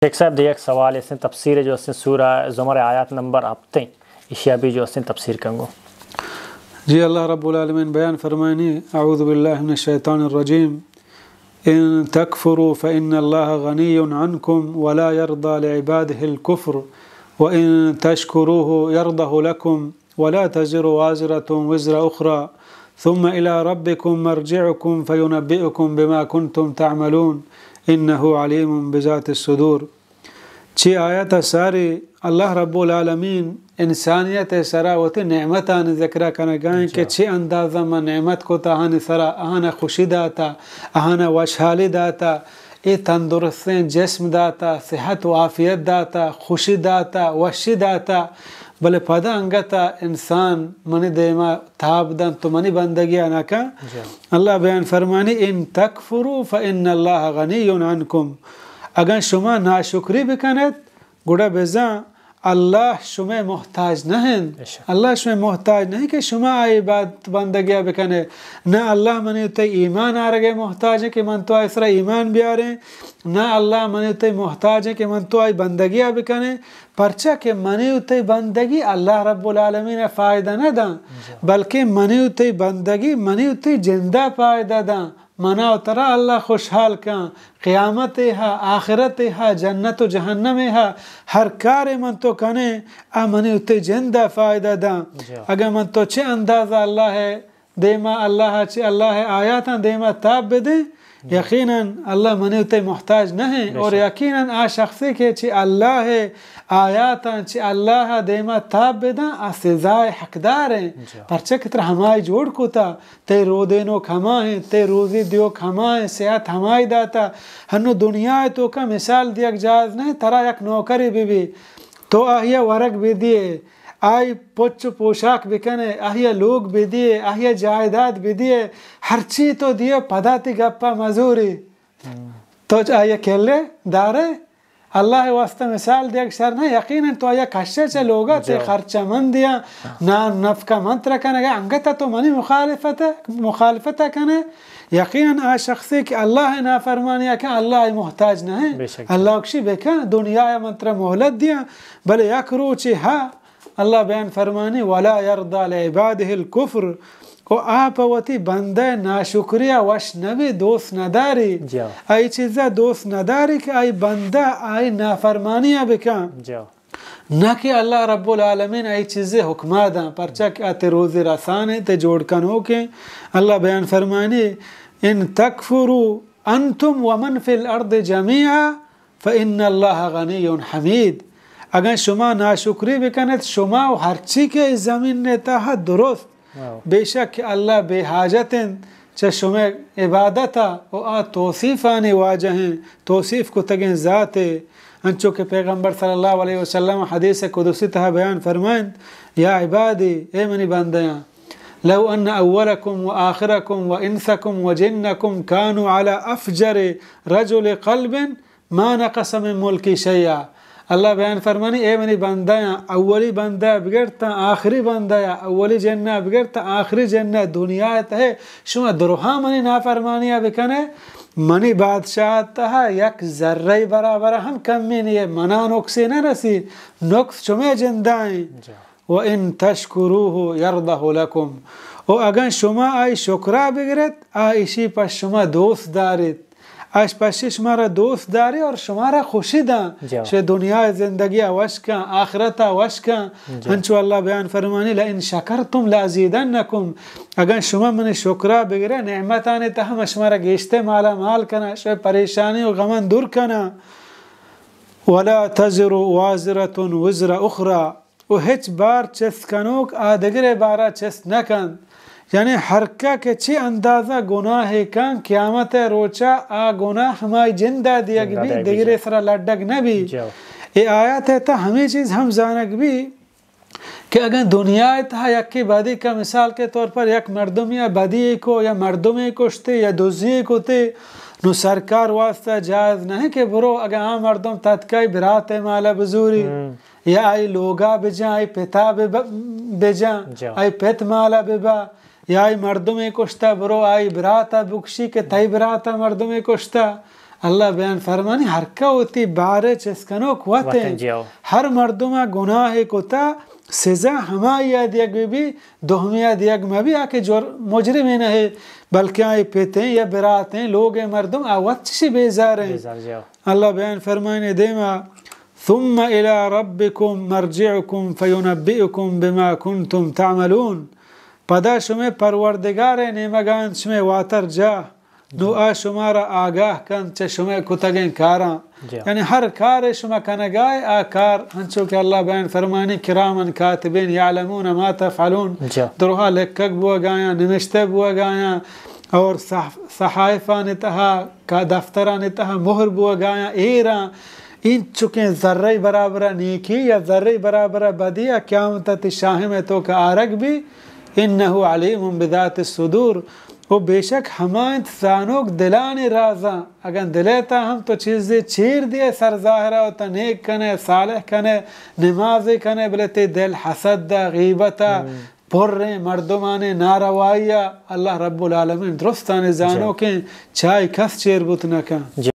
شیخ صاحب، دگہ یک سوالے است، تفسیر جو است سورہ زمر آیات نمبر ہپت ایں، ایشی ءَ بھی جو است تفسیر کن گوں۔ جی، اللہ رب العالمین بیان فرمائنی، اعوذ باللہ من الشیطان الرجیم، ان تکفروا فان اللہ غنی عنکم ولا یرضی لعباده الکفر وان تشکروه یرضه لکم ولا تزر وازرة وزر أخرى ثم إلى ربكم مرجعكم فينبئكم بما كنتم تعملون إنه عليم بذات الصدور۔ چی آیت ساری اللہ رب العالمین انسانیت سرا وتی نعمتانی ذکر کنگائیں کہ چی اندازہ ما نعمت کو تہانی سرا آہانا خوشی داتا، آہانا وشحالی داتا، اے تندرستیں جسم داتا، صحت و عافیت داتا، خوشی داتا، وشی داتا، بلے پدا انگتا انسان منی دیما تاب دنت و منی بندگی ءَ نہ کن۔ اللہ بیان فرمانی، ان تکفروا فان اللہ غنی عنکم، اگاں شما ناشکری بکنت، گڑا بزاں اللہ شمئے محتاج نہ انت۔ اللہ شمئے محتاج نہ انت کہ شما آئی عبادت بندگی ءَ بکنے۔ نہ اللہ منی تئی ایمان آرگ ءِ محتاج انت کہ من تو آئی سرا ایمان بیاریں۔ نہ اللہ منی تئی محتاج انت کہ من تو آئی بندگی ءَ بکنیں۔ پرچا کہ منی تئی بندگی اللہ رب العالمین ءَ فائدہ نہ داں، بلکہ منی تئی بندگی منی تئی جند ءَ فائدہ داں۔ منا و ترا اللہ خوشحال کن، قیامت ءَ ہا، آخرت ءَ ہا، جنت و جہنم ءَ ہا، ہر کارے من تو کنیں، آ منی و تئی جند ءَ فائدہ داں۔ اگاں من تو چہ اندازہ اللہ ءِ دیما، اللہ ءَ چہ، اللہ ءِ آیاتاں دیما تاب بدیں، یقیناً اللہ منی و تئی محتاج نہ انت۔ اور یقیناً آ شخصے کہ چہ اللہ ءِ آیاتاں، چہ اللہ ءِ دیما تاب بداں، آ سزائے حقدار انت۔ پرچا کہ ترا ہمائی جوڑ کتا، تئی رودینوک ہما انت، تئی روزی دیوک ہما انت، صحت ہمائی داتا۔ ہنو دنیا ءِ توکا مثال دیگ جائز نہ انت، ترا یک نوکرے بہ بی، تو آہیا ورگ بدیے، آئی پچ و پوشاک بکنے، آہیا لوگ بدیے، آہیا جائیداد بدیے، ہرچی تو دیے، پدا تئی گپا مزوری۔ تو چ-، آئی کلے دارے؟ اللہ ءِ واسطہ مثال دیگ شر نہ، یقیناً تو آئی کشے چہ لوگا، تئی خرچہ من دیاں، نان نفقہ من ترا کنگا، انگتا تو منی مخالفت، مخالفت کنے۔ یقیناً آ شخصے کہ اللہ ءِ نافرمانی ءَ کن، اللہ ءِ محتاج نہ انت۔ اللہ گشی بکن، دنیا ءَ من ترا مہلت دیاں، بلے یک روچے ہا اللہ بیان فرمانی، ولا یرضی لعباده الکفر، و آ پہ وتی بندہ ءِ ناشکری ءَ وش نہ بی، دوست نداری۔ آئی چیزا دوست نداری کہ آئی بندہ آئی نافرمانی ءَ بکن۔ نہ کہ اللہ رب العالمین آئی چیزے حکما داں، پرچا کہ آ تئی روزی رسان انت، تئی جوڑ کنوک انت۔ اللہ بیان فرمانی، ان تکفروا انتم ومن فی الارض جمیعا فإن اللہ غنی حمید۔ اگاں شما ناشکری بکنت، شما و ہرچی کہ زمین ءِ تہا درست، بے شک کہ اللہ بے حاجت انت چہ شمئے عبادت ءَ، و آ توصیفانی واجہ انت، توصیف کتگیں ذاتے۔ انچو کہ پیغمبر صلی اللہ علیہ وسلم حدیث قدسی تہا بیان فرمائنت، یا عبادی، اے منی بندیاں، لو ان اولکم و آخرکم و انسکم و جنکم کانوا علی افجر رجل قلب ما نقص من ملکی شیئا۔ اللہ بیان فرمانی، اے منی بندیاں، اولی بندہ بگر تاں آخری بندہ، اولی جنہ بگر تاں آخری جنہ، دنیا ءِ تہا شما درہاں منی نافرمانی ءَ بکنے، منی بادشاہت تہا یک ذرہ برابر ہم کمی نہیں، منا نقصے نہ رسی، نقص شمئے جندا انت۔ و ان تشکروه یرضه لکم، و اگاں شما آئی شکرا بگرت، آ ایشی پہ شما دوست داریت، آ پشی شمارا دوست داری اور شمارا خوشی داں۔ شے دنیا زندگی وش کن، آخرت وش کن۔ انچو اللہ بیان فرمانی، لئن شکرتم لازیدنکم، اگاں شما منی شکرا بگرے، نعمتانی تہا من شمارا گیشتے مالا مال کناں، شے پریشانی و غمان دور کناں۔ ولا تزر وازرة وزر اخرى، و ہچ بار چست کنوک آ دگرے بارا چست نہ کنت۔ یعنی ہرکا کہ چی اندازہ گناہے کن، قیامت روچا آ گناہ ہمائی جندا دیگ بی، دگرے سرا لڈگ نہ بی۔ اے آیات تہا ہمے چیز ہم زانگ بی کہ اگاں دنیا تہا یکے بدی کا، مثال کے طور پر یک مردمی بدی کو یا مردمے کشتے یا دزی کتے، نو سرکار واسطہ جائز نہیں کہ برو اگاں آ مردم تتکای برات مالا بزوری۔ یا آئی لوگا بجاں، آئی پتا بب-، بجاں، آئی پت مالا ببا، یا آئی مردمے کشتا، برو آئی براتا بکشی کہ تئی براتا مردمے کشتا۔ اللہ بیان فرمانی، ہر کہ وتی بارے چست کنوک وت وت انت۔ انت، جی ہو۔ ہر مردم ء گناہ کتا، سزا ہمائی ء دیگ بہ بی، دومی ء دیگ مہ بی، آ کہ جر-، مجرمے نہ ہے، بلکہ آئی پتیں یا براتیں لوگ مردم آ وت چشی بیزار ہیں۔ بیزار، جی ہو۔ اللہ بیان فرمائنے دیما، ثم الى ربكم مرجعكم فينبئكم بما كنتم تعملون۔ پدا شمے پروردگار نیمگان شمے واتر جا، نو آ شمارا آگاہ کنت چہ شمئے کتگیں کاراں۔ جی۔ یعنی ہر کارے شما کنگائے، آ کار ہنچو کہ اللہ بیان فرمانی، کراما کاتبین یعلمون ما تفعلون۔ جی۔ دروہا لکگ بوگایاں، نمشتہ بوگایاں، اور صح-، صحائفان تہا، کا دفتران تہا مہر بوگایاں، ایراں، انچکیں ذرہ برابر نیکی یا ذرہ برابر بدی قیامت تی شاہم تو کہ آرگ بی، انه علیم بذات الصدور۔ و بے شک ہما انت زانوک دلانی رازاں۔ اگاں دلے تا ہم تو چیزے چیر دیئے سر ظاہرا و تا نیک کنے، صالح کنے، نمازے کنے، بلے تے دل حسد دا، غیبتا، پریں مردمانے ناروائی ء، اللہ رب العالمین درستانی زانوکیں، چائی کس چیر بوت نہ کن۔